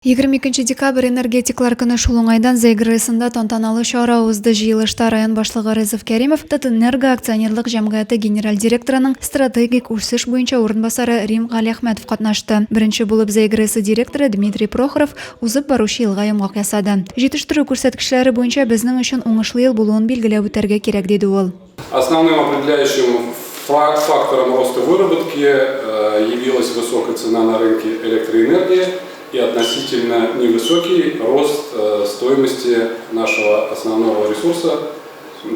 22 декабрь энергетиклар көне шул уңайдан Зәй ГРЭСында тантаналы чара узды. Җыелышта район башлыгы Резов Кәримов, Татэнерго акционерлык җәмгыяте генераль директорының стратегик үсеш буенча урынбасары Рим Галиәхмәтов катнашты. Беренче булып Зәй ГРЭСы директоры Дмитрий Прохоров узып баручы елга йомгак ясады. Җитештерү күрсәткечләре буенча безнең өчен уңышлы ел булуын билгеләп үтәргә кирәк, диде ул. Основным определяющим фактором роста выработки явилась высокая цена на рынке электроэнергии и относительно невысокий рост стоимости нашего основного ресурса,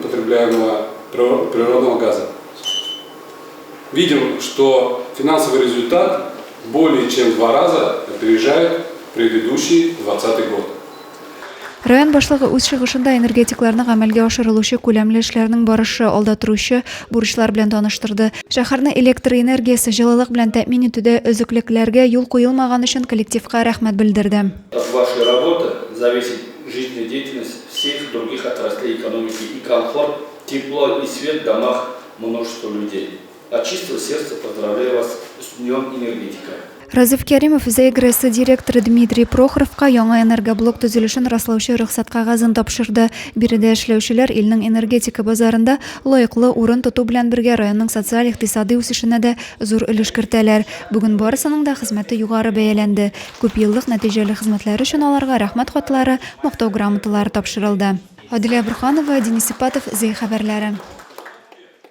потребляемого природного газа. Видим, что финансовый результат более чем в два раза опережает предыдущий 2020 год. Район башлыгы үз чыгышында энергетикларны гамәлгә ашырылучы күләмле эшләрнең барышы, алда торучы бурычлар белән таныштырды. Шәһәрне электр энергиясе, җылылык белән тәэмин итүдә өзеклекләргә юл куелмаган өчен коллективка рәхмәт белдерде. От вашей работы зависит жизнедеятельность всех других отраслей экономики и комфорт, тепло и свет в домах множества людей. От чистого сердца поздравляю вас с Днем энергетика! Разиф Кәримов Зәй ГРЭСы директоры Дмитрий Прохоровка яңа энергоблок төзелешен раслаучы рөхсәт кәгазен тапшырды. Биредә эшләүчеләр илнең энергетика базарында лаеклы урын тоту белән бергә районның социаль-икътисадый үсешенә дә зур өлеш кертәләр. Бүген барысының да хезмәте югары бәяләнде. Күпьеллык нәтиҗәле хезмәтләре өчен аларга Рәхмәт хатлары, Мактау грамоталары тапшырылды. Адилә Борһанова, Денис Ипатов, Зәй хәбәрләре.